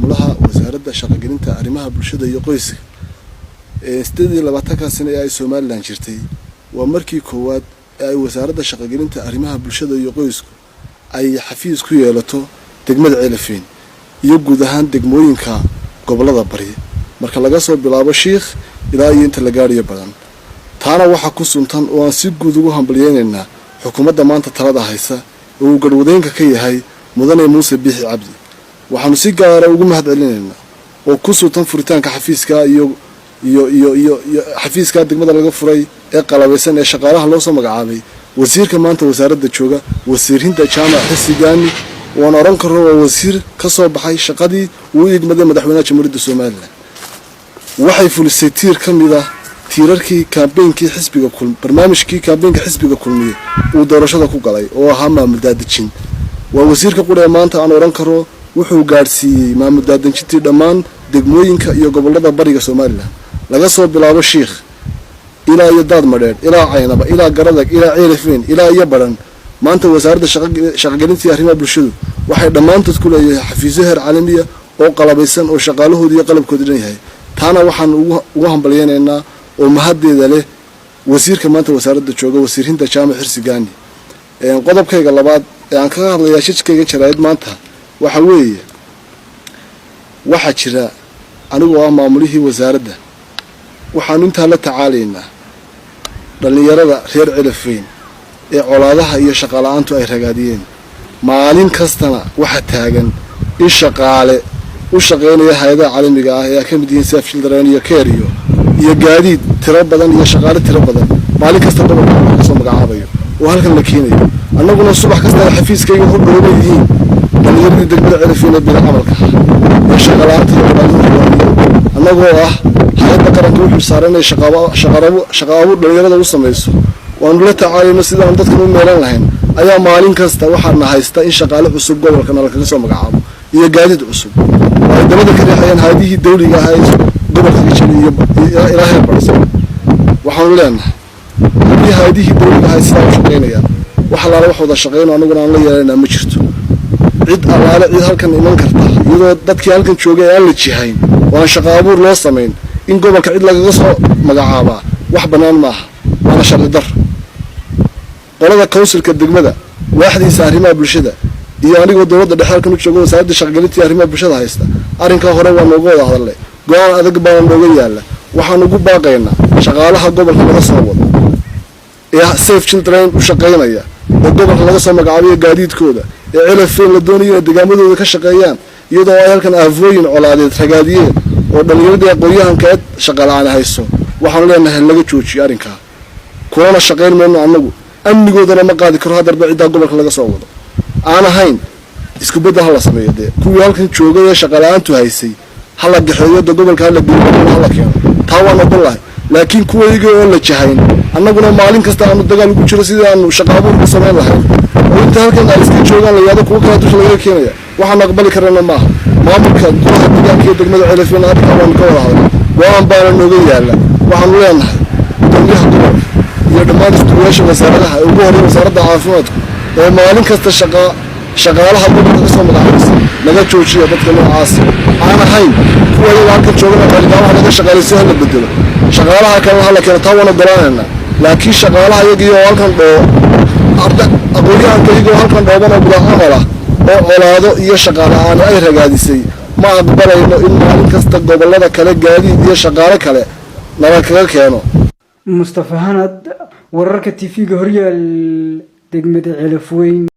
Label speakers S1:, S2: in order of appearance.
S1: Maamulaha Wasaaradda Shaqogelinta, Arrimaha Bulshada iyo Qoyska. 28-ka sano ee ay Somaliland jirtay, waa markii koowaad ee ay Wasaaradda Shaqogelinta, Arrimaha Bulshada iyo Qoysku ay xafiis ku yeelato degmada Ceelafweyn iyo guud ahaan degmooyinka gobollada bari, marka laga soo bilaabo Shiikh ilaa iyo inta la gaadhayo Badan. Taana waxaa ku suntan oo aan si guud ugu hambalyeynaynaa xukuumadda maanta talada haysa oo uu garhwadeynka ka yahay Mudane Muuse Biixi Cabdi. Waxaanu si gaara ugu mahad celinaynaa oo ku suntan furitaanka xafiiska iyo xafiiska degmada laga furay ee qalabaysan ee shaqaalaha loo soo magacaabay, wasiirka maanta wasaaradda jooga, Wasiir Hinda Jaamac Xirsi Gaani. Waan odhan karo waa wasiir ka soo baxay shaqadii uu u igmaday madaxweynaha Jamhuuriyadda Somaliland. Waxay fulisay tiir ka mid ah tiirarkii campaign-kii xisbiga, barnaamijkii campaign-ka xisbiga Kulmiye uu doorashada ku galay oo ahaa maamul daadejin. Waa wasiirka qura ee maanta aan odhan karo wuxuu gaadhsiiyey maamul daadejintii dhammaan degmooyinka iyo gobollada bariga Somaliland, laga soo bilaabo Shiikh ilaa iyo Daad Madheedh, ilaa Caynaba, ilaa Garadag, ilaa Ceelafweyn, ilaa iyo Badhan. Maanta Wasaaradda Shaqogelintii Arrimaha Bulshadu waxay dhammaantood ku leeyahay xafiisyo heer caalamiya oo qalabaysan oo shaqaalahooda iyo qalabkooda dhan yahay. Taana waxaan ugu hambalyeynaynaa oo mahaddeeda leh wasiirka maanta wasaaradda jooga, Wasiir Hinda Jaamac Xirsi Gaani. Qodobkayga labaad ee aan kaga hadlayaa shirkayga jaraa'id maanta waxa weeye, waxaa jira, anigoo ah maamulihii wasaaradda, waxaanu intaa la tacaalaynaa dhallinyarada reer Ceelafweyn ee colaadaha iyo shaqala-aantu ay ragaadiyeen. Maalin kastana waxaa taagan in shaqaale u shaqaynaya hay-adaha caalamiga ah ee ay ka mid yihiin Save Children iyo CARE iyo gaadiid tiro badan iyo shaqaale tiro badan maalin kasta gobolka laga soo magacaabayo oo halkan la keenayo. Annaguna subax kasta ay xafiiskayga hor dhooban yihiin dhallinyaradii degmada Ceelafweyn ee bila camalka ah ee shaqala-aanta iyo colaaduhu ragaadiyeen. Annagoo ah hay-adda qaranka u xilsaaran inay shaqa abuur dhallinyarada u samayso, waanu la tacaalayno sidaan dadkan u meelan lahayn, ayaa maalin kasta waxaana haysta in shaqaale cusub gobolka nalakaga soo magacaabo iyo gaadiid cusub oo ay dabada ka riixayaan hay-adihii dawliga ahaa ee gobolka ka jiray iyo ilaa heer barso. Waxaanu leenahay, haddii hay-adihii dawliga ahaa sidaa u shaqaynayaan, wax allaale wax wada shaqayno annaguna aan la yeelanaa ma jirto. Cid allaale cid halkan iman karta, iyadoo dadkii halkan joogay ee aan la jihayn oo aan shaqa abuur loo samayn, in gobolka cid lagaga soo magacaabaa wax bannaan maaha, waana sharci dar. Qolada council-ka degmada, waaxdiisa arrimaha bulshada iyo anigoo dowladda dhexe halkan u joogo, Wasaaradda Shaqagelinta iyo Arrimaha Bulshada haysta, arrinkaa hore waa nooga wada hadalnay, go-aan adag baana nooga yaalla. Waxaan ugu baaqaynaa shaqaalaha gobolka laga soo wado ee Save Children u shaqaynaya ee gobolka laga soo magacaabayo, gaadiidkooda ee Ceelafweyn la doonayo inay deegaamadooda ka shaqeeyaan, iyadoo ay halkan aafooyin colaadeed ragaadiyeen oo dhallinyaradii aqoon-yahanka eed shaqala-aan hayso, waxaanu leenahay laga joojiyo arrinkaa. Kulana shaqayn mayno annagu, amnigoodana ma qaadi karo hadarba ciddaa gobolka laga soo wado. Aan ahayn isku beddel hala sameeyo, dee kuwii halkan joogay ee shaqala-aantu haysay hala gaxeeyo, de gobolka hala geeyo, hala keeno, taa waan ogol lahay. Laakiin kuwaygii oo la jahayn, annaguna maalin kasta aanu dagaal ugu jiro sidii aanu shaqa abuur ku samayn lahayn, oo inta halkan ay iska joogaan la yidhaahdo kuwo kala dusha lagaga keenaya, waxaan aqbali karana maaha. Maamulka golaha deegaanka iyo degmada Ceelafweyn arrinkaa waanu ka wada hadlay, go-aan baana nooga yaala. Waxaanu leenahay gudoomiyaha gobolka iyo dhammaan isduwayaasha wasaaradaha ee ugu horreya Wasaaradda Caafimaadku ee maalin kasta shaqaalaha gobolka ka soo magacaabaysa, naga joojiya dadka noocaasi. Aan ahayn kuwa iyaga halkan joogana qaaligaamaha laga shaqaalaysiyo hala bedelo, shaqaalaha kalena hala keeno, taa waan ogolaanaynaa. Laakiin shaqaalaha iyagii oo halkan dhoo arda aqoon-yahanka iyagoo halkan dhooban oo bilaa camal ah oo colaado iyo shaqaala-aani ay ragaadisay, ma aqbalayno in maalin kasta gobollada kale gaadiid iyo shaqaale kale nala kaga keeno.
S2: Mustafa Hanad, wararka TV-ga Horyaal, degmada Ceelafweyn.